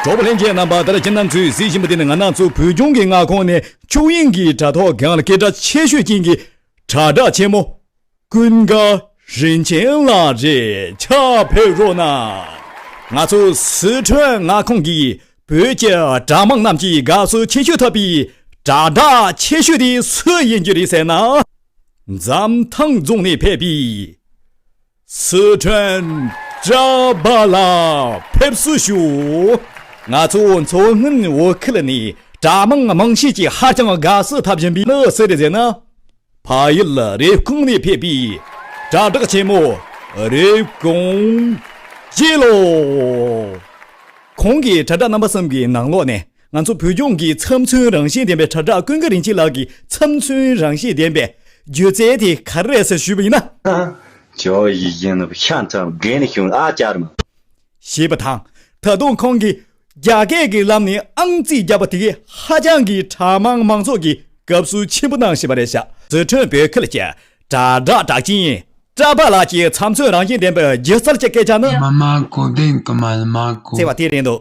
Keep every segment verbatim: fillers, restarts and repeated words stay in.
གྲོགས་པོ་ལྷན་རྒྱས་རྣམ་པ། ད་ལྟ་ཁྱེད་རྣམ་ཚོས་གཟིགས་བཞིན་པ་དེ་ནི་ང་རང་ཚོ་བོད་ལྗོངས་ཀྱི་མངའ་ཁོངས་ནས་ཆོས་དབྱིངས་ཀྱི་དྲ་ཐོག་སྒང་ལ་སྐད་གྲགས་ཆེ་ཤོས་ཅན་གྱི་དྲ་གྲགས་ཆེན་མོ་ཀུན་དགའ་རིན་ཆེན་ལགས་རེད། ཕྱག་ཕེབས་རོགས་གནང་། ང་ཚོ་སི་ཁྲོན་མངའ་ཁོངས་ཀྱི་བོད་ཀྱི་དྲ་དམངས་རྣམས་ཀྱིས་དགའ་བསུ་ཆེ་ཤོས་ཐོབ་པའི་དྲ་གྲགས་ཆེ་ཤོས་དེ་སུ་ཡིན་རྒྱུ་རེད་ཟེར་ན། འཛམ་ཐང་རྫོང་ནས་ཕེབས་པའི་སི་ཁྲོན་གྲྭ་པ་ལགས་ཕེབས་བསུ་ཞུ། ང་ཚོ་མཚོ་སྔོན་བོད་ཁུལ་ནས་དྲ་དམངས་མང་ཤོས་ཀྱིས་ཧ་ཅང་དགའ་བསུ་འཐབ་བཞིན་པའི་ནི་སུ་རེད་ཟེར་ན། ཕ་ཡུལ་རེབ་གོང་ནས་ཕེབས་པའི་དྲ་གྲགས་ཆེན་མོ་རེབ་གོང་སྐྱིད་ལོ། ཁོང་གིས་དྲ་གྲགས་རྣམ་པ་གསུམ་གྱི་ནང་ལོགས་ནས་ང་ཚོ་བོད་ལྗོངས་ཀྱི་ཚབ་མཚོན་རང་བཞིན་ལྡན་པའི་དྲ་གྲགས་ཀུན་དགའ་རིན་ཆེན་ལགས་ཀྱི་ཚབ་མཚོན་རང་བཞིན་ལྡན་པའི་སྒྱུ་རྩལ་དེ་ག་རེ་རེད་ཟེར་ཞུས་པ་ཡིན་ན། ཅོ་ཡི་ཡིན་ཤ་ཚ་རྒན་ཤུང་ཨ་ཅར་མ། ཞེས་པ་དང་། ད་དུང་ཁོང་གིས་རྒྱ་སྐད་ཀྱི་ལམ་ནས་ཨང་རྩིས་བརྒྱབ་པ་དེ་གས་ཧ་ཅང་གི་དྲ་དམངས་མང་ཚོགས་ཀྱིས་དགའ་བསུ་ཆེན་པོ་གནང་བཞིན་པ་རེད་ཤག་སི་ཁྲོན་བོད་ཁུལ་གྱི་དྲ་གྲགས་གྲགས་ཅན་གྲྭ་པ་ལགས་ཀྱི་ཚབ་མཚོན་རང་བཞིན་ལྡན་པའི་སྒྱུ་རྩལ་གྱི་སྐད་ཆ་ནི། མ་མ་གོ་དན་གི་མ་མ་གོ་ཟེར་བ་དེ་རེད་འདུག་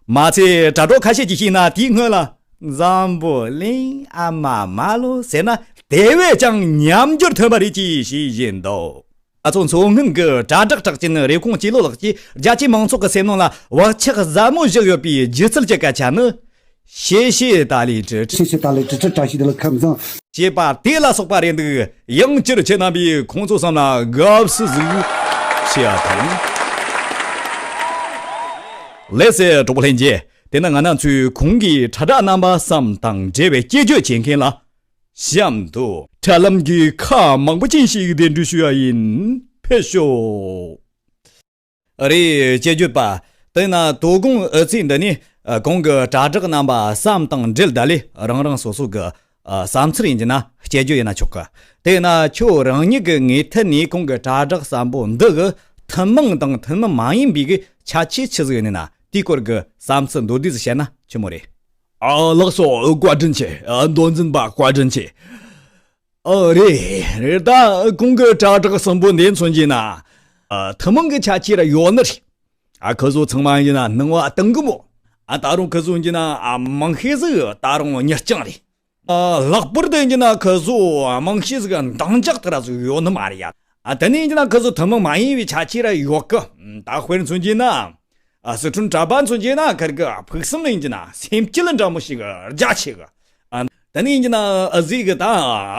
མ་ཚད་དྲ་གྲོགས་ཁ་ཤས་ཀྱིས་བཤད་ན། དེའི་སྔོན་ལ་འཛམ་བུ་གླིང་ཨ་མ་མ་ལོ་ཟེར་ན་དེ་བས་ཀྱང་ཉམས་འགྱུར་ཐོན་པ་རེད་ཅེས་བཤད་བཞིན་འདུག་ང་ཚོ་མཚོ་སྔོན་གྱི་དྲ་གྲགས་གྲགས་ཅན་རེབ་གོང་སྐྱིད་ལོ་ལགས་ཀྱིས་རྒྱ་ཆེའི་མང་ཚོགས་ཀྱི་སེམས་ནང་ལ་བག་ཆགས་ཟབ་མོ་བཞག་ཡོད་པའི་སྒྱུ་རྩལ་གྱི་སྐད་ཆ་ནི། ཤེས་ཤེས་ཏཱ་ལའི་ཀྲི་ཀྲི། ཤེས་ཤེས་ཏཱ་ལའི་ཀྲི་ཀྲི་བཀྲ་ཤིས་བདེ་ལེགས་ཁམས་བཟང་། ཅེས་པ་དེ་ལ་སོགས་པ་རེད་འདུག་ཡང་སྤྱིར་ཁྱེད་རྣམ་པས་ཁོང་ཚོ་བསམ་ལ་དགའ་བསུ་ཟིག་ཞུ་ཡ་དང་། ལགས་སེ་གྲོགས་པོ་ལྷན་རྒྱས། དེ་ན་ང་རང་ཚོས་གོང་གི་དྲ་གྲགས་རྣམ་པ་གསུམ་དང་འབྲེལ་བའི་སྐྱེ་བརྗོད་བྱེད་མཁན་ལ། གཤམ་དུ་དྲ་ལམ་གྱི་ཁག་མང་པོ་ཅན་ཞིག་གདན་འདྲེན་ཞུ་ཡ་ཡིན། ཕེབས་ཤོག་རེད། སྐྱེ་བརྗོད་པ། དེས་ན་དོ་དགོང་ཨུ་ཚོས་འདི་ནས་ཨ་གོང་གི་དྲ་གྲགས་རྣམ་པ་གསུམ་དང་འབྲེལ་ད་ལས་རང་རང་སོ་སོ་གི་ཨ་བསམ་ཚུལ་ཡིན་གྱི་ན་སྐྱེ་བརྗོད་ཡིན་ན་ཆོག་གི་དེས་ན་ཁྱོད་རང་ཉིད་ཀྱི་ངོས་ཐད་ནས་གོང་གི་དྲ་གྲགས་གསུམ་པོ་འདི་གི་ཐུན་མོང་དང་ཐུན་མོང་མ་ཡིན་པའི་གི་ཁྱད་ཆོས་ཆི་ཟིག་ཡིན་ན་དེའི་སྐོར་གྱི་བསམ་ཚུལ་མདོར་བསྡུས་ཟིག་བཤད་ན་ཆི་མོ་རེད། ཨ་ལགས་སོ། བཀའ་དྲིན་ཆེ། ཨ་མདོ་འཛིན་པ་བཀའ་དྲིན་ཆེ། ཨ་རེད་རེད། ད་གོང་གི་དྲ་གྲགས་གསུམ་པོ་འདི་མཚོན་གྱི་ན། ཨ་ཐུན་མོང་གི་ཁྱད་ཆོས་ར་ཡོད་ནི་རེད། ཨ་ཁོ་ཚོ་ཚང་མ་ཡིན་ན་སྣང་བ་དང་གི་མོ། ཨ་ད་རུང་ཁོ་ཚོ་ཡིན་གྱི་ན་ཨ་མང་ཤས་ཟིག་ད་རུང་མྱི་རྐྱང་རེད། ཨ་ལྷག་པར་དུ་ཡིན་གྱི་ན་ཁོ་ཚོ་ཨ་མང་ཤས་ཟིག་འདང་རྒྱག་དེ་ར་ཟིག་ཡོད་ནི་མ་རེད་ཡ། ཨ་དེ་ནས་ཡིན་གྱི་ན་ཁོ་ཚོ་ཐུན་མོང་མ་ཡིན་པའི་ཁྱད་ཆོས་ར་ཡོད་གི་ད་དཔེར་མཚོན་གྱི་ན། ཨ་སི་ཁྲོན་གྲྭ་པ་མཚོན་གྱི་ན་ཁིར་གི་ཕུགས་བསམ་ལ་ཡིན་གྱི་ན་སེམས་བསྐྱེད་ལ་འདྲ་མོ་ཞིག་རྒྱ་ཆེ་གི་ཨ་དེ་ནས་ཡིན་གྱི་ན་ཨ་ཟིག་གི་ད་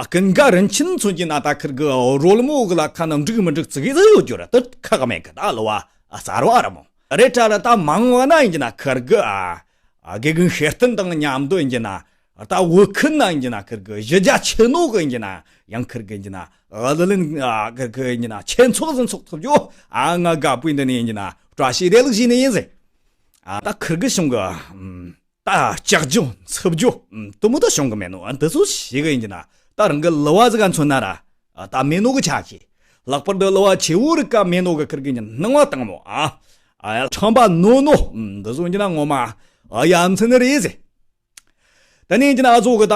ཀུན་དགའ་རིན་ཆེན་མཚོན་གྱི་ན་ད་ཁིར་གི་རོལ་མོ་གི་ལ་ཁ་ན་འགྲིག་མི་འགྲིག་ཙི་གེ་ཟིག་ཡོད་རྒྱུ་ར་དེ་ཁག་མེད་གི་ད་ལོ་བ་གསར་བ་ར་མོ་རེད་དྲ་ར་ད་མང་བ་ན་ཡིན་གྱི་ན་ཁིར་གི་ཨ་དགེ་རྒན་ཤེར་བསྟན་དང་མཉམ་དུ་ཡིན་གྱི་ན། ད་བོད་ཁུལ་ན་ཡིན་གྱི་ན་ཁིར་གི་གཞི་རྒྱ་ཆེ་ནོ་གི་ཡིན་གྱི་ན་ཡང་ཁིར་གི་ཡིན་གྱི་ན་ཨ་ལི་ལིན་ཨ་ཁིར་གི་ཡིན་གྱི་ན་ཆེ་ཚོགས་ཟིན་ཚོགས་ཐུབ་རྒྱུ་ཨ་ང་དགའ་པོ་ཡིན་འདི་ནི་ཡིན་གྱི་ན་བཀྲ་ཤིས་བདེ་ལེགས་ཞུས་ནི་ཡིན་ཟེར། ཨ་ད་ཁིར་གི་གཞུང་གི་ཨམ་ད་ལྕགས་རྒྱུ་འཚུབ་རྒྱུ་ཨམ་དུ་མོ་ད་གཞུང་གི་མེད་ནོ་ཨ་འདི་ཚོ་ཞིག་གི་ཡིན་གྱི་ན་ད་རང་གི་ལི་བ་ཟིག་ག་མཚོན་ན་ར་ཨ་ད་མེད་ནོ་གི་ཆ་ཁྱེད་ལྷག་པར་དུ་ལི་བ་ཆེ་བོ་རིག་ག་མེད་ནོ་གི་ཁིར་གི་ཡིན་གྱི་ན་སྣང་བ་དང་མོ་ཨ་ཨ་ཡ་ཁྲམ་པ་ནོ་ནོ་ཨམ་འདི་ཚོ་ཡིན་གྱི་ན་ངོ་མ་ཨ་ཡ་མཚན་ནི་རེད་ཟེར། ད་ནི་ཡིན་གྱི་ན་ཨ་ཟོ་གི་ད་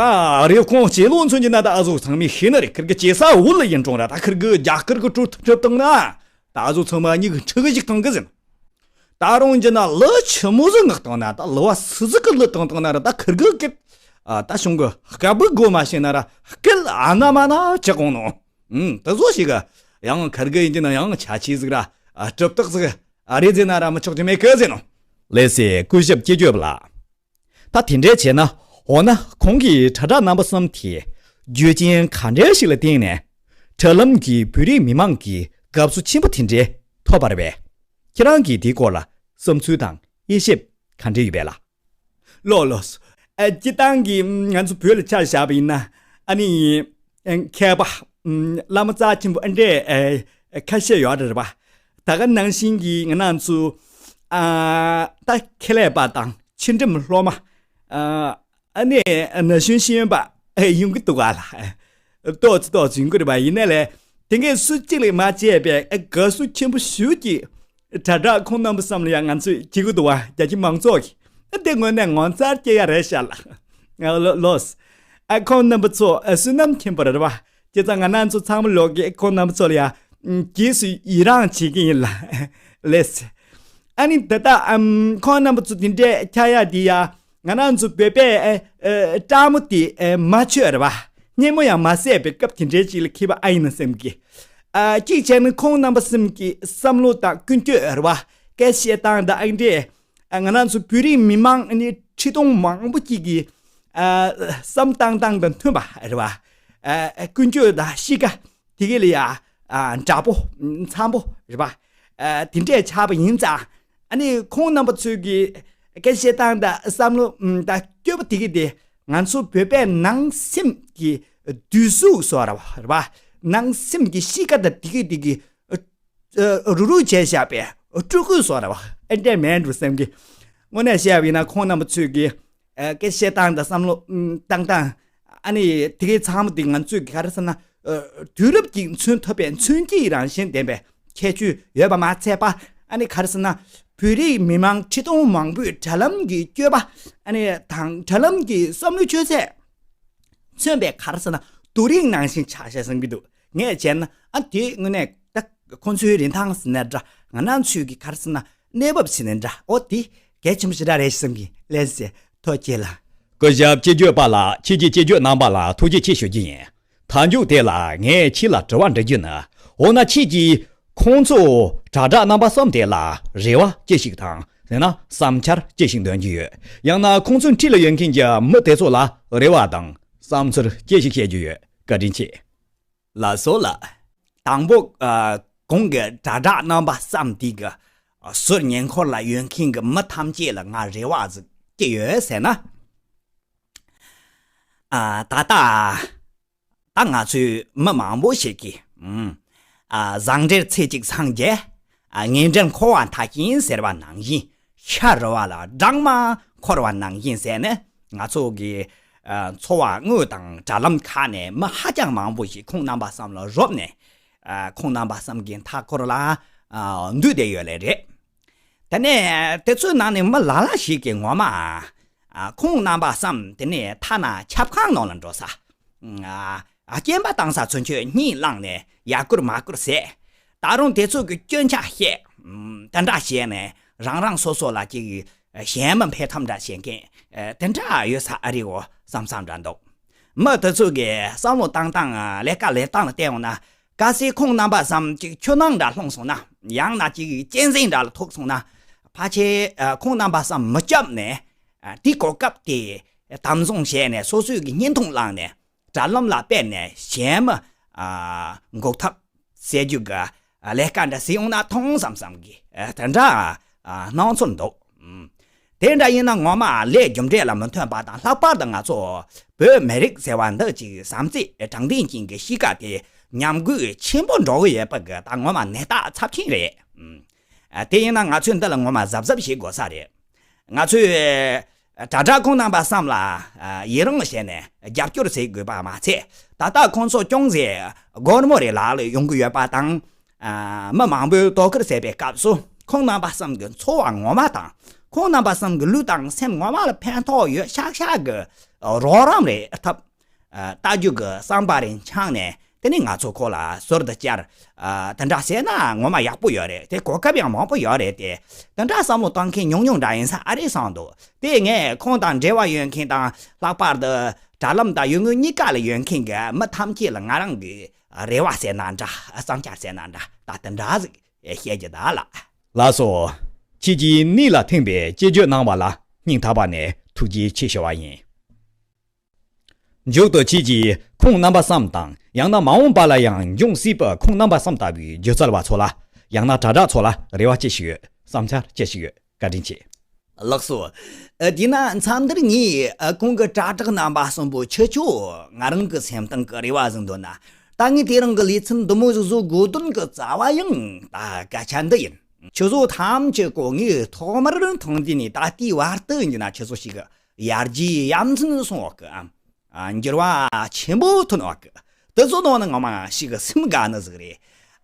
རེབ་གོང་སྐྱེ་ལོ་མཚོན་གྱི་ན་ད་ཨ་ཟོ་ཚང་མས་ཤེས་ནི་རེད། ཁིར་གི་སྐྱེ་ས་བོད་ལ་ཡིན་རུང་ར་ད་ཁིར་གི་རྒྱ་གར་གི་གྲོས་ཐུབ་ཐུབ་བཏང་ན་ད་ཨ་ཟོ་ཚང་མ་གཉིས་གི་ཁྲི་གི་ཞིག་བཏང་གི་ཟིན། ད་རུང་གྱི་ན་ལི་ཆི་མོ་ཟིག་ངག་བཏང་ན་ད་ལི་བ་སུ་ཟིག་གི་ལི་བཏང་བཏང་ན་ར་ད་ཁིར་གི་སྐད་ད་གཞུང་གི་སྐད་འབོད་དགོས་མ་ཤེས་ན་ར་སྐད་ཨ་ན་མ་ན་ཅི་གོང་ནོ། ཨུམ་ད་ཟོ་ཞིག་གི་ཡང་ཁིར་གི་ཡིན་གྱི་ན་ཡང་ཆ་ཆི་ཟིག་ར་གྲུབ་རྟགས་ཟིག་ཨ་རེད་ཟེར་ན་ར་མི་ཆོག་གི་མེད་གི་ཟེར་ནོ། ལགས་སེ་སྐུ་ཞབས་སྐྱེ་བརྗོད་ལགས། ད་དེ་འདྲའི་བྱས་ན་འོ་ན་ཁོང་གིས་དྲ་གྲགས་རྣམ་པ་གསུམ་དེ་རྒྱུ་རྐྱེན་ག་འདྲའི་ཞིག་ལ་བརྟེན་ནས་དྲ་ལམ་གྱི་བོད་རིགས་མི་མང་གི་དགའ་བསུ་ཆེན་པོ་དེ་འདྲའི་ཐོབ་པ་རེད་པས། ཁྱེད་རང་གིས་དེའི་སྐོར་ལ་བསམ་ཚུལ་དང་དབྱེ་ཞིབ་ག་འདྲ་ཡོད་པས་ལགས། ལགས་ལགས། ཨ་སྤྱིར་བཏང་གི་ང་ཚོ་བོད་ལ་ཆ་བཞག་པ་ཡིན་ན་ཨ་ནི་མཁས་པ་བླ་མ་རྩ་ཆེན་པོ་ཨ་འདྲས་ཁ་ཤས་ཡོད་རེད་པ། ད་ག་ནང་བཞིན་གྱི་ང་རང་ཚོ་ཨ་ད་ཁེ་ལས་པ་དང་ཆོས་འབྲེལ་སློབ་མ་ཨ་ཨ་ནི་ན་གཞོན་ཤེས་ཡོན་པ་ཡོང་གི་འདུག་ག་ལ། ཏོག་ཙི་ཏོག་ཙི་ཡོང་གི་རེད་པ། ཡིན་ནའི་ལས་དེ་འགས་སུ་གཅིག་ལས་མ་བྱས་པའི་དགའ་བསུ་ཆེན་པོ་ཞུ་གི་དྲ་གྲགས་ཁོང་རྣམ་པ་བསམ་ལ་ཡང་ང་ཚོས་བྱེད་ཀྱི་འདུག་བ། རྒྱ་ཆེ་མང་ཚོགས་ཀྱིས་དེ་དངོས་གནས་ངོ་མཚར་སྐྱེ་ཡ་རེད་ཤག་ལ། ལོས། ཨ་ཁོང་རྣམ་པ་ཚོ་བསོད་ནམས་ཆེན་པོ་རེད་བ། བྱས་ཙང་ང་རང་ཚོ་ཚང་མ་ལོག་གི་ཁོང་རྣམ་པ་ཚོ་ལ་ཡ་རྗེས་སུ་ཡི་རང་བྱེད་ཀྱི་ཡིན་ལ། ལེས། ཨ་ནི་ད་ལྟ་ཨམ་ཁོང་རྣམ་པ་ཚོ་དེ་འདྲས་འཁྱར་ཡག་དེ་ཡ། ང་རང་ཚོ་བོད་པས་ཨེ་ཨེ་སྐྲག་མོ་དེ་ཨེ་མ་ཆོད་རེད་བ། སྙན་མོ་ཡང་མ་བསད་པའི་སྐབས་དེ་འདྲའི་ཅིག་ལ་འཁེལ་བ་ཨ་ཡིན་ན་བསམ་གི། ཨ་གཅིག་བྱས་ན་ཁོང་རྣམ་པ་གསུམ་གྱི་བསམ་བློ་དང་ཀུན་སྤྱོད་རེད་བ། སྐད་བཤད་སྟངས་དང་ཨ་འདྲས། ཨ་ང་རང་ཚོ་བོད་རིགས་མི་མང་ནི་ཁྲི་སྟོང་མང་པོ་ཅིག་གི་ཨ་བསམ་བཏང་སྟངས་དང་མཐུན་པ་རེད་བ། ཨ་ཀུན་སྤྱོད་དང་གཤིས་ཀ་དེ་ག་ལ་ཡ་ཨ་འདྲ་པོ་འཚམ་པོ་རེད་བ། ཨ་དེ་འདྲས་ཆགས་པ་ཡིན་ཙང་། ཨ་ནི་ཁོང་རྣམ་པ་ཚོས་ཀྱི་སྐད་བཤད་སྟངས་དང་བསམ་བློ་ཨམ་དང་སྤྱོད་པ་དེ་ག་དེ་ང་ཚོ་བོད་པའི་ནང་སེམས་ཀྱི་བསྡུས་གཟུགས་སོགས་རེད་བ། རེད་བ། ནང་སེམས་ཀྱི་གཤིས་ཀ་དང་དེ་ག་དེ་གི་ཨ་རུ་རུ་བྱས་བཞག་པའི་སྤྲུལ་སྐུ་བཟོ་འདྲ་བ་ཨེ་འདྲས་མེད་འགྲོ་བསམ་གི། དངོས་གནས་བཤད་པ་ཡིན་ན་ཁོང་རྣམ་པ་ཚོས་ཀྱི་ཨ་སྐད་བཤད་སྟངས་དང་བསམ་བློ་ཨམ་བཏང་སྟངས། ཨ་ནི་དེ་གའི་ཚང་མ་དེ་ང་ཚོས་ཀྱི་ག་རེ་ཟེར་ན་ཨ་དུས་རབས་ཀྱིས་མཚོན་ཐུབ་པའི་མཚོན་བྱེད་རང་བཞིན་ལྡན་པའི་ཁྱད་ཆོས་ཡོད་པ་མ་ཚད་པ། ཨ་ནི་ག་རེ་ཟེར་ན་བོད་རིགས་མི་མང་ཁྲི་སྟོང་མང་པོའི་དྲ་ལམ་གྱི་སྤྱོད་པ། ཨ་ནི་དང་དྲ་ལམ་གྱི་བསམ་བློ་སྤྱོད་ཚད། མཚོན་པའི་ག་རེ་ཟེར་ན་རྡོ་རིང་ནང་བཞིན་ཆགས་བྱས་བསམ་གྱི་འདུག་ངས་བྱས་ན་ཨ་དེ་དངོས་གནས་ད་ཁོང་ཚོའི་རིན་ཐང་ཟེར་ན་འདྲ། ང་རང་ཚོའི་གི་ག་རེ་ཟེར་ན་གནས་བབ་ཟེར་ན་འདྲ། ཨོ་དེ་གལ་ཆེན་པོ་ཞེ་དྲག་རེད་བསམ་གི། ལགས་སེ་ཐུགས་རྗེ་ཆེ་ལགས། སྐུ་ཞབས་སྤྱི་ཁྱབ་པ་ལགས། ཁྱེད་ཀྱི་སྐྱེ་བརྗོད་གནང་བ་ལ་ཐུགས་རྗེ་ཆེ་ཞུ་རྒྱུ་ཡིན། མཐའ་མཇུག་དེ་ལ་ངས་ཁྱེད་ལ་དྲི་བ་འདྲི་རྒྱུ་ནི། འོ་ན་ཁྱེད་ཀྱིས་ཁོང་ཚོ་དྲ་གྲགས་རྣམ་པ་གསུམ་དེ་ལ་རེ་བ་ཅི་ཞིག་དང་། ཡང་ན་བསམ་འཆར་ཅི་ཞིག་འདོན་རྒྱུ་ཡོད། ཡང་ན་ཁོང་ཚོའི་འཁྲིས་ལ་ཡོད་མཁན་གྱི་མི་དེ་ཚོ་ལ་རེ་བ་དང་བསམ་ཚུལ་ཅི་ཞིག་བཤད་རྒྱུ་ཡོད། བཀའ་དྲིན་ཆེ། ལགས་སོ་ལགས། དང་པོ་ཨ་གོང་གི་དྲ་གྲགས་རྣམ་པ་གསུམ་དེ་གི་ཟུར་ཉེ་འཁོར་ལ་ཡོད་མཁན་གྱི་མི་ཐམས་ཅད་ལ་ང་རེ་བ་ཟིག་ཅི་ཡོད་ཟེར་ན། ཨ་ད་ལྟ་ད་ང་ཚོའི་མི་མང་པོ་ཞིག་གིས་ཨ་བཟང་འབྲེལ་ཚེ་གཅིག་སངས་རྒྱས། ཨ་ངན་འབྲེལ་འཁོར་བ་མཐའ་ཡིན་ཟེར་བ་ནང་བཞིན། ཤ་རུལ་བ་ལ་སྦྲང་མ་འཁོར་བ་ནང་བཞིན་ཟེར་ནས། ང་ཚོ་གི་ཨ་འཚོ་བ་དངོས་དང་དྲ་ལམ་ཁག་ནས་མི་ཧ་ཅང་མང་པོ་ཞིག་ཁོང་རྣམ་པ་གསུམ་ལ་རོབ་ནས། ཨ་ཁོང་རྣམ་པ་གསུམ་གྱི་མཐའ་འཁོར་ལ་ཨ་འདུས་བསྡད་ཡོད་ལེ་རེད། དེ་ནས་དེ་ཚོའི་ནང་ནས་མི་ལ་ལ་ཞིག་གིས་ངོ་མ་ཨ་ཁོང་རྣམ་པ་གསུམ་དེ་ནས་ཐ་ན་ཆབ་ཁང་ནང་ལ་འགྲོ་ས། ཨ་སྐྱེམས་པ་བཏང་ས་ཚུན་ཆོད་གཉིད་བླངས་ནས་ཡར་སྐོར་མར་སྐོར་ཟེར། ད་རུང་དེ་ཚོ་གི་སྐྱོན་ཆ་བཤད། ཨམ་དེ་འདྲ་བྱས་ནས་རང་རང་སོ་སོ་ལ་ཅིག་གཞན་མི་ཕན་ཐབས་འདྲ་བྱེད་མཁན་ཨ་དེ་འདྲ་ཡོད་ས་ཨ་རི་འོ་བསམ་བསམ་འདྲ་འདུག་མི་དེ་ཚོ་གི་བསམ་བློ་བཏང་སྟངས་ཨ་ལས་ཀ་ལས་སྟངས་ལ་བལྟས་འོང་ན། གལ་སྲིད་ཁོང་རྣམ་པ་གསུམ་ཅིག་ཆུ་ནང་འདྲ་ལྷུང་སོང་ན། ཡང་ན་ཅིག་གཅན་གཟན་འདྲ་ལ་ཐུག་སོང་ན། ཕལ་ཆེར་ཨ་ཁོང་རྣམ་པ་གསུམ་མི་སྐྱོབ་ནས། ཨ་དེའི་གོ་སྐབས་དེ་དམ་བཟུང་བྱས་ནས་སོ་སོའི་གི་བརྙན་ཐུང་བླངས་ནས་དྲ་ལམ་ལ་སྤེལ་ནས་གཞན་མི་ཨ་འགོག་ཐབས་བྱེད་རྒྱུ་གི་ཨ་ལས་ཀ་འདྲ་ཟིག་ཡོང་ན་ཐང་བསམ་བསམ་གི་ཨ་དེ་འདྲ་ཨ་སྣང་ཚུལ་འདུག་ཨུམ། དེ་འདྲ་ཡིན་ན་ངོ་མ་ལས་རྒྱུ་འབྲས་ལ་མི་མཐུན་པ་དང་། ལྷག་པར་དུ་ང་ཚོ་བོད་མི་རིགས་ཟེར་བ་འདི་ཅིག་བྱམས་བརྩེ་དྲང་བདེན་ཅན་གྱི་གཤིས་ཀ་དེ་ཉམས་རྒུད་ཆེན་པོ་འགྲོ་གི་ཡོད་པ་གི་ད་ངོ་མ་ནད་རྟགས་ཚབས་ཆེན་རེད། ཨུམ། ཨ་དེ་ཡིན་ན་ང་ཚོས་འདི་ལ་ངོ་མ་གཟབ་གཟབ་བྱེད་དགོས་ས་རེད། ང་ཚོས་ཨ་དྲ་གྲགས་ཁོང་རྣམ་པ་གསུམ་ལ་ཨ་ཡི་རང་བྱས་ནས་རྒྱབ་སྐྱོར་བྱེད་དགོས་པ་མ་ཚད། ད་ལྟ་ཁོང་ཚོ་ཅུང་ཟད་སྒོར་མོ་རེ་ལག་ལ་ཡོང་གི་ཡོད་པ་དང་། ཨ་མི་མང་པོས་དོ་ཁུར་བྱེད་པའི་སྐབས་སུ་ཁོང་རྣམ་པ་གསུམ་གྱི་འཚོ་བ་ངོ་མ་དང་། ཁོང་རྣམ་པ་གསུམ་གྱི་ལུས་དང་སེམས་ངོ་མ་ལ་ཕན་ཐོགས་ཡོད་ཤག་ཤག་གི་རོགས་རམ་རེ་ཐབས། ཨ་ལྟ་རྒྱུ་གི་བསམ་པ་རེ་འཆང་ནས། དེ་ནས་ང་ཚོ་ཁོ་ལ་ཟུར་དུ་བཅར། ཨ་དེ་འདྲ་བྱས་ན་ངོ་མ་ཡག་པོ་ཡོད་རེད། དེ་གོ་སྐབས་ཡང་མང་པོ་ཡོད་རེད་དེ། དེ་འདྲ་བསམ་བློ་གཏོང་མཁན་ཉུང་ཉུང་འདྲ་ཡིན་ས་ཨ་རེད་བསམ་འདུག་དེ་ངས་ཁོང་དང་འབྲེལ་བ་ཡོད་མཁན་དང་། ལྷག་པར་དུ་དྲ་ལམ་དང་ཡུལ་དངོས་གཉིས་ཀ་ལ་ཡོད་མཁན་གྱི་མི་ཐམས་ཅད་ལ་ང་རང་གི་རེ་བ་ཟེར་ན་འདྲ། བསམ་འཆར་ཟེར་ན་འདྲ། ད་དེ་འདྲ་ཟིག་བཤད་རྒྱུ་ད་ལགས། ལགས་སོ། ཁྱེད་ཀྱིས་གནད་ལ་ཐིམ་པའི་དཔྱད་བརྗོད་གནང་བ་ལ་སྙིང་ཐག་པ་ནས་ཐུགས་རྗེ་ཆེ་ཞུ་བ་ཡིན། མཇུག་ཏུ་ཁྱེད་ཀྱིས་ཁོང་རྣམ་པ་གསུམ་དང་། ཡང་ན་མ་འོངས་པ་ལ་ཡང་འབྱུང་སྲིད་པའི་ཁོང་རྣམ་པ་གསུམ་ལྟ་བུའི་སྒྱུ་རྩལ་བ་ཚོ་ལ། ཡང་ན་དྲ་གྲགས་ཚོ་ལ་རེ་བ་ཅི་ཞིག་ཡོད། བསམ་འཆར་ཅི་ཞིག་ཡོད། བཀའ་དྲིན་ཆེ། ལགས་སོ། ཨ་དེས་ན་མཚམས་འདིར་ངས་ཨ་གོང་གི་དྲ་གྲགས་རྣམ་པ་གསུམ་པོ་ཁྱེད་ཚོ་ང་རང་གི་སེམས་གཏིང་གི་རེ་བ་ཟིག་འདོན་ན། ད་ངས་དེ་རིང་གི་ལེ་ཚན་འདི་མོ་ཟིག་བཟོ་དགོས་དོན་གི་རྩ་བ་ཡང་ད་སྐད་ཆ་འདི་ཡིན། ཁྱེད་ཚོ་ཐམས་ཅད་ཀོ་ངས་ཐོག་མར་མཐོང་དུས་ནས་ད་ལྟའི་བར་དུ་ཡིན་ན་ཁྱེད་ཚོ་ཞིག་གི་ཡར་རྒྱས་ཡ་མཚན་སོང་བ་གི་ཨ། ཨ་འགྱུར་བ་ཆེན་པོ་ཐོན་བ་གི། དེ་ཚོ་ནང་ནས་ངོ་མ་ཞིག་གི་སེམས་དགའ་ནི་ཟིག་རེད།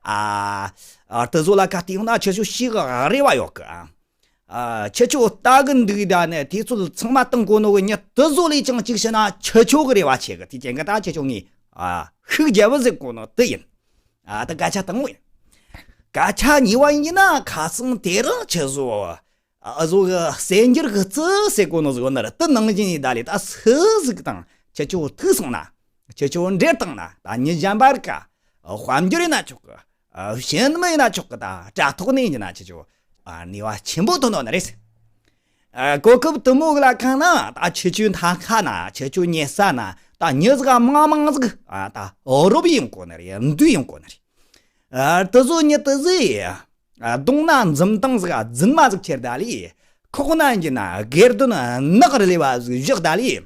ཨ་ཨ་དེ་ཚོ་ལ་ཁ་གཏད་ཡོང་ན་ཁྱེད་ཚོ་ཞིག་གི་རེ་བ་ཡོད་གི་ཨ། ཨ་ཁྱེད་ཚོ་ལྟ་གི་འདུག་ད་ནས་དེ་ཚོ་ཚང་མ་བཏང་དགོས་ནོ་གི་ཉིད་དེ་ཚོ་ལས་ཀྱང་གཅིག་བྱས་ན་ཁྱེད་ཚོ་གི་རེ་བ་ཆེ་གི། དེ་རྐྱེན་གི་ད་ཁྱེད་ཚོ་ངས་ཨ་ཤུགས་རྒྱབ་ཟིག་གོ་ནོ་དེ་ཡིན། ཨ་ད་སྐད་ཆ་དང་པོ་ཡིན། སྐད་ཆ་ཉེས་པ་ཡིན་ན་ཁ་སང་དེ་རིང་ཁྱེད་ཚོ། ཨ་ཟོ་གི་གསལ་འགྱུར་གི་རྩི་ཟེར་གོ་ནོ་ཟིག་ཡོད་ནི་རེད། དེ་ནང་བཞིན་ཡིན་ད་ལེ། ད་སུ་ཟིག་དང་ཁྱེད་ཆོ་ཐུག་སོང་ན། ཁྱེད་ཆོ་འབྲེལ་བཏང་ན། ད་ཉིན་གཞན་པར་ཀ་དཔལ་འབྱོར་ཡིན་ན་ཆོག་གི། ཨ་ཞན་མི་ཡིན་ན་ཆོག་གི། ད་དྲ་ཐོག་ནས་ཡིན་ན་ཁྱེད་ཆོ་ཨ་ནུས་པ་ཆེན་པོ་ཐོན་ནོ་ནི་རེད། ཨ་གོ་སྐབས་དུ་མོ་གི་ལ་ཁ་ན། ད་ཁྱེད་ཆོའི་མཐའ་ཁ་ན། ཁྱེད་ཆོའི་ཉེ་ས་ན། ད་མྱི་ཟིག་མང་མང་ཟིག་ཨ་ད་རོབ་ཡོང་གོ་ནི་རེད། འདུས་ཡོང་གོ་ནི་རེད། ཨ་དེ་ཚོ་མྱི་དེ་ཟིག་ཨ་གདོང་ན་འཛུམ་མདངས་ཟིག་རྫུན་མ་ཟིག་ཁྱེར་ད་ལེ། ཁོག་ན་ཡིན་གྱི་ན་སྒེར་དོན་ནག་རི་ལེ་བ་ཟིག་བཞག་ད་ལེ།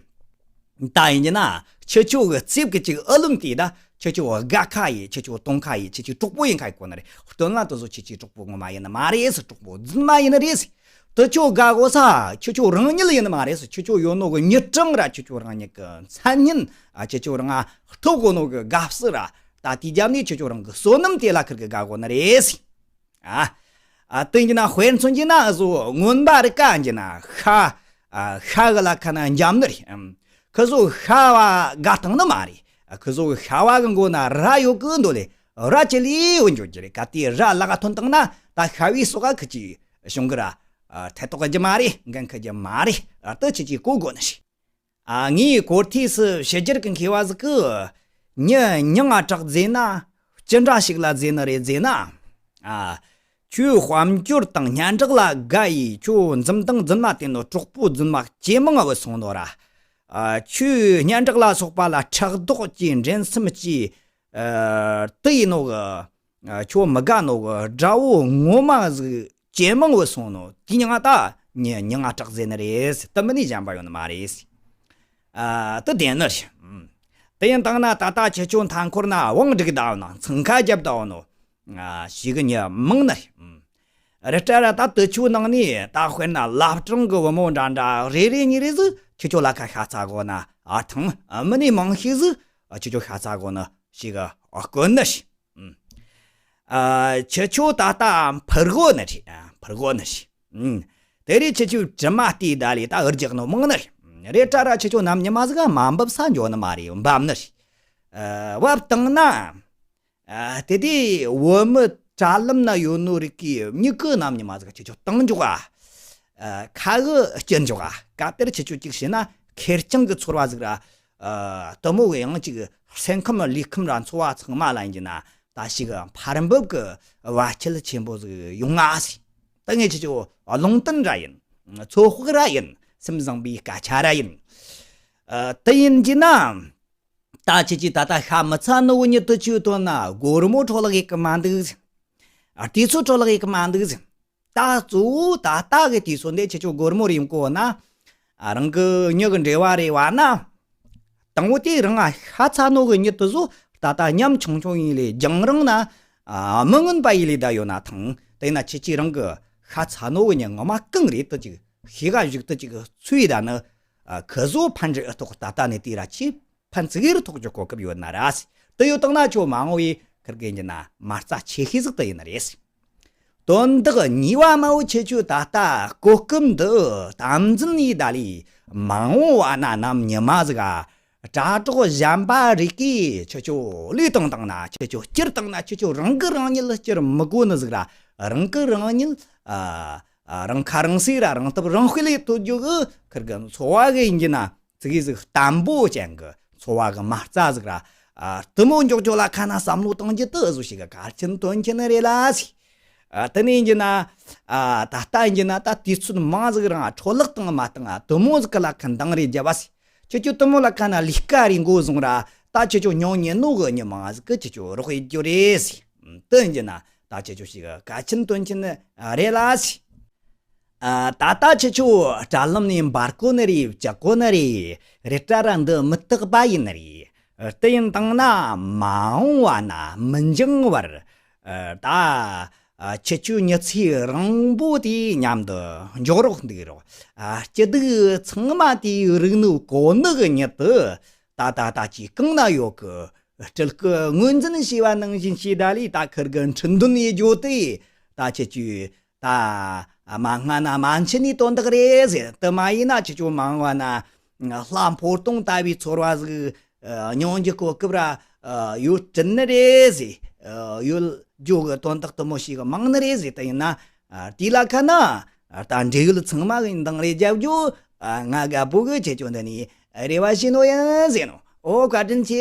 ད་ཡིན་གྱི་ན་ཁྱེད་ཆོ་གི་རྩིབ་གི་ཅིག་ཨ་ལུམ་དེ་ད་ཁྱེད་ཆོ་དགའ་ཁ་ཡིན། ཁྱེད་ཆོ་གཏོང་ཁ་ཡིན། ཁྱེད་ཆོ་གྲོགས་པོ་ཡིན་ཁ་ཡིན་གོ་ནི་རེད། སྟོན་ལ་དེ་ཚོ་ཁྱེད་ཆོའི་གྲོགས་པོ་ངོ་མ་ཡིན་ནི་མ་རེད་ཟེར། གྲོགས་པོ་རྫུན་མ་ཡིན་ནི་རེད་ཟེར། དེ་ཆོ་དགའ་གོ་ས། ཁྱེད་ཆོ་རང་ཉིད་ཡིན་ནི་མ་རེད་ཟེར། ཁྱེད་ཆོ་ཡོད་ནོ་གི་མྱི་གྲངས་ར། ཁྱེད་ཆོ་རང་ཉིད་གི་མཚན་སྙན། ཨ་ཁྱེད་ཆོ་རང་ང་ཐོབ་གོ་ནོ་གི་དགའ་བསུ་ར། ད་དེའི་རྒྱབ་ནས་ཁྱེད་ཆོ་རང་གི་བསོད་ནམས་དེ་ལ་ཁིར་གི་དགའ་གོ་ནི་རེད་ཟེར། ཨ། ཨ་དེ་ཡིན་ན་དཔེར་མཚོན་གྱི་ན་ཨ་ཟོ་རྔོན་པ་རི་ཀ་ཡིན་ན་ཤ། ཨ་ཤ་གི་ལ་ཁ་ན་འཇམ་ནི་རེད། ཨམ། ཁི་ཟོ་ཤ་བ་དགའ་བཏང་ནི་མ་རེད། ཨ་ཁི་ཟོ་ཤ་བ་གི་མགོ་ན་ར་ཡོད་གི་འདོད་ལེ། ར་ཅི་ལི་འོ་འཇོག་གི་རེད། ག་དེ་ར་ལ་ག་ཐོན་བཏང་ན་ད་ཤ་བའི་སོ་ག་ཁི་ཅི་བྱུང་གི་ར། ཨ་ཐད་གཏོགས་རྒྱུ་མ་རེད། འགན་ཁི་རྒྱུ་མ་རེད། ཨ་དེ་ཁྱེད་ཀྱིས་གོ་དགོ་ནི་རེད། ཨ་ངའི་སྐོར་ཐེངས་སུ་ཕྱི་རྒྱལ་གི་མཁས་པ་ཟིག་གིས་མྱི་མྱིང་ང་གྲགས་ཟེར་ན་ཅི་འདྲ་ཞིག་ལ་ཟེར་ནི་རེད་ཟེར་ན། ཨ་ཁྱོད་དཔལ་འབྱོར་དང་སྙན་གྲགས་ལ་དགའ་ཡིས། ཁྱོད་འཛུམ་མདངས་རྫུན་མ་བསྟན་ནོ། གྲོགས་པོ་རྫུན་མ་ཇེ་མང་ང་བུད་སོང་ནོ་ར། ཨ་ཁྱོད་སྙན་གྲགས་ལ་སོགས་པ་ལ་ཕྲག་དོག་གི་འགྲན་སེམས་ཀྱི་ཨ་དེ་ཡིན་ནོ་གི། ཨ་ཁྱོད་མི་དགའ་ནོ་གི་དགྲ་བོ་ངོ་མ་ཟིག་ཇེ་མང་བུད་སོང་ནོ། དེ་མྱིང་ང་ད་མྱི་མྱིང་ང་གྲགས་ཟེར་ནི་རེད། དེ་མིན་ནི་གཞན་པ་ཡོད་ནི་མ་རེད། ཨ་དེ་བདེན་ནི་རེད། ཨ་དེ་ཡིན་བཏང་ན་ད་ལྟ་ཁྱེད་ཆོ་མཐའ་འཁོར་ན་བང་སྒྲིག་བསྡད་ནོ། འཚང་ཁ་རྒྱབ་བསྡད་ནོ། ཨ་ཞིག་གི་མྱི་མང་ནི་རེད། རེད་ད་ར། ད་དེ་ཆོའི་ནང་ནས་ད་དཔེར་ན་བླ་བྲང་གི་བུ་མོ་འདྲ་འདྲ་རེ་རེ་གཉིས་རེ་ཟིག་ཁྱེད་ཆོ་ལ་ཁ་ཤ་ཚ་གོ་ན། ཨ་ཐང་ཨ་མི་ནི་མང་ཤོས་ཟིག་ཨ་ཁྱེད་ཆོ་ཤ་ཚ་གོ་ན་ཞིག་ཨ་དཀོན་ནི་རེད། ཨ་ཁྱེད་ཆོ་ད་ལྟ་འཕུར་གོ་ནི་རེད། ཨ་འཕུར་གོ་ནི་རེད། ཨ་དེ་རེད། ཁྱེད་ཆོ་དྲི་མ་བལྟས་ད་ལེ་ད་འུར་རྒྱག་ནོ་མང་ནི་རེད། རེད་ད་ར། ཁྱེད་ཆོ་ནམ་ཉི་མ་ཟིག་མ་འབབ་ས་འགྱོ་ནི་མ་རེད། འབབ་ནི་རེད། ཨ་བབ་བཏང་ན། ཨ་དེ་དུས་བོད་མི་དྲ་ལམ་ན་ཡོད་ནོ་རིགས་ཀྱི་མྱི་གི་ནམ་ཉི་མ་ཟིག་ཁྱེད་ཆོ་བཏང་འཇོག་ཨ། ཨ་ཁ་གི་སྐྱུར་འཇོག་ཨ། ག་དེར་ཁྱེད་ཆོ་གཅིག་བྱས་ན་ཁེར་རྐྱང་གི་ཚོར་བ་ཟིག་ར། ཨ་དེ་མོ་གི་ཡང་གཅིག་སེམས་ཁམས་ལུས་ཁམས་ར་འཚོ་བ་ཚང་མ་ལ་ཡིན་གྱི་ན་ད་ཞིག་འཕར་འབབ་གི་བར་ཁྱད་ཆེན་པོ་ཟིག་ཡོང་ང་ཟིག་ད་ངས་ཁྱེད་ཆོ་ལུང་བསྟན་ར་ཡིན། ཚོད་དཔག་ར་ཡིན། སེམས་བཟང་པོའི་སྐད་ཆ་ར་ཡིན། ཨ་དེ་ཡིན་གྱི་ན། ད་ཁྱེད་ཀྱིས་ད་ལྟ་ཤ་མི་ཚ་ནོ་གི་མྱི་དེ་ཆོའི་དོན་ན་སྒོར་མོ་འཕྲོ་བརླག་ཡེད་གི་མ་འདུག་ཟེར། ཨ་དུས་ཚོད་འཕྲོ་བརླག་ཡེད་གི་མ་འདུག་ཟེར། ད་གཙོ་བོ་ད་ལྟ་གི་དུས་ཚོད་འདི་ཁྱེད་ཆོ་སྒོར་མོ་རེ་ཡོང་གོ་ན། ཨ་རང་གི་མྱི་གི་འབྲེལ་བ་རེ་བ་ན། དང་པོ་དེ་རང་ང་ཤ་ཚ་ནོ་གི་མྱི་དེ་ཚོ་ད་ལྟ་ཉམ་ཆུང་ཆུང་ཡིན་ལེ། རྒྱང་རིང་ན་ཨ་མི་མངོན་པ་ཡིན་ལེ་ད་ཡོད་ན་ཐང་། དེ་ན་ཁྱེད་ཀྱིས་རང་གི་ཤ་ཚ་ནོ་གི་མྱི་ངོ་མ་གང་རེད་དེ་ཅིག་ཤེས་ག་བཞུགས་དེ་ཅིག་ཚུལ་ཡིན་ད་ནི། ཨ་ཁི་ཟོ་ཕན་འབྲས་ཨེ་ཐོགས་ད་ལྟ་ནས་དེ་ར་ཆེ། ཕན་ཙི་གེ་རུ་ཐོགས་རྒྱུ་གོ་སྐབས་ཡོད་ན་ར་སི། དེ་ཡོད་དང་ན་ཁྱོད་མ་འོངས་པའི་ཁིར་གི་ཡིན་གྱི་ན་མ་རྩ་ཆེ་ཤོས་ཟིག་དེ་ཡིན་ནི་རེད་སི། དོན་དག་གཉིས་པ་མ་བོ་ཁྱེད་ཆོས་ད་ལྟ་གོ་སྐབས་འདི་དམ་འཛིན་ཡེད་ད་ལེ། མ་འོངས་པ་ན་ནམ་ཉི་མ་ཟིག་ག་དྲ་གྲོགས་གཞན་པ་རིགས་ཀྱིས་ཁྱེད་ཆོ་བློས་བཏང་བཏང་ན། ཁྱེད་ཆོ་བསྐྱུར་བཏང་ན། ཁྱེད་ཆོ་རང་གིས་རང་ཉིད་བསྐྱུར་མི་དགོས་ནི་ཟིག་ར། རང་གིས་རང་ཉིད་ཨ་ཨ་རང་ཁ་རང་གསོས་ར་རང་སྟོབས་རང་སྤེལ་ཡེད་ཐུབ་རྒྱུ་གི་ཁིར་གི་འཚོ་བ་གི་ཡིན་གྱི་ན། ཙི་གེ་ཟིག་བརྟན་པོ་ཅན་གི་འཚོ་བ་གི་མ་རྩ་ཟིག་ར། ཨ་དེ་མོ་འཇོག་རྒྱུ་ལ་ཁ་ན་བསམ་བློ་གཏོང་རྒྱུ་དེ་ཨ་ཟོ་ཞིག་གི་གལ་ཆེན་དོན་ཆེན་རེད་ལ་སི། ཨ་དེ་ནས་ཡིན་གྱི་ན། ཨ་ད་ལྟ་ཡིན་གྱི་ན་ད་དུས་ཚོད་མང་ཟིག་རང་འཕྲོ་བརླག་བཏང་མ་བཏང་ཨ་དེ་མོ་ཟིག་གི་ལ་ཁ་འདང་རེ་རྒྱབ་པ་སི། ཁྱེད་ཆོ་དེ་མོ་ལ་ཁ་ན་ལས་ཀ་རེ་འགོ་བཟུང་ར། ད་ཁྱེད་ཆོ་མྱོང་ཉན་ནོ་གི་མྱི་མང་ཟིག་གི་ཁྱེད་ཆོ་རོགས་ཡེད་རྒྱུ་རེད་སི། དེ་ཡིན་གྱི་ན་ད་ཁྱེད་ཆོ་ཞིག་གལ་ཆེན་དོན་ཆེན་རེད་ལ་སི། ཨ་ད་ལྟ་ཁྱེད་ཆོ་དྲ་ལམ་ནས་འབར་གོ་ནི་རེད། བཅག་གོ་ནི་རེད། རེད་དྲ་ར་འདི་མི་རྟག་པ་ཡིན་ནི་རེད། དེ་ཡིན་བཏང་ན་མ་འོངས་པ་ན་མི་འགྱང་བར། ཨ་ད་ཨ་ཁྱེད་ཆོའི་མྱི་ཚེ་རིང་པོ་དེའི་མཉམ་དུ་འཇོག་རོགས་འདུག་རོགས། ཨ་སྐྱིད་སྡུག་ཚང་མ་དེའི་རིག་ནོ་གོ་ནི་གི་མྱི་དེ་ད་ད་ད་ཅིག་གང་ན་ཡོད་གི། སྤྲུལ་སྐུ་ངོས་འཛིན་བྱས་པ་ནང་བཞིན་བྱས་ད་ལེ། ད་ཁིར་གི་ཁྲི་འདོན་ཡེད་རྒྱུ་དེ་ད་ཁྱེད་ཆོས་ད་མ་སྔ་ན་མ་འཕྱི་ནས་དོན་དག་རེད་ཟེར། དེ་མ་ཡིན་ན་ཁྱེད་ཆོ་མ་འོངས་པ་ན་ལྷ་འཕོ་སྟོང་ལྟ་བུའི་ཚོར་བ་ཟིག་མྱོང་རྒྱུ་གོ་སྐབས་ར་ཡོད་དྲན་ནི་རེད་ཟེར། ཡོད་རྒྱུ་གི་དོན་དག་དུ་མོ་ཞིག་མང་ནི་རེད་ཟེར། དེ་ཡིན་ན་དེ་ལ་ཁ་ན་ད་འབྲེལ་ཡོད་ཚང་མ་གི་འདང་རེ་རྒྱབ་རྒྱུ། ང་དགའ་པོ་གི་ཁྱེད་ཆོ་འདི་ནས་རེ་བ་ཞུ་ནོ་ཡིན་ཟེར་ནོ། ཨོ་བཀའ་དྲིན་ཆེ།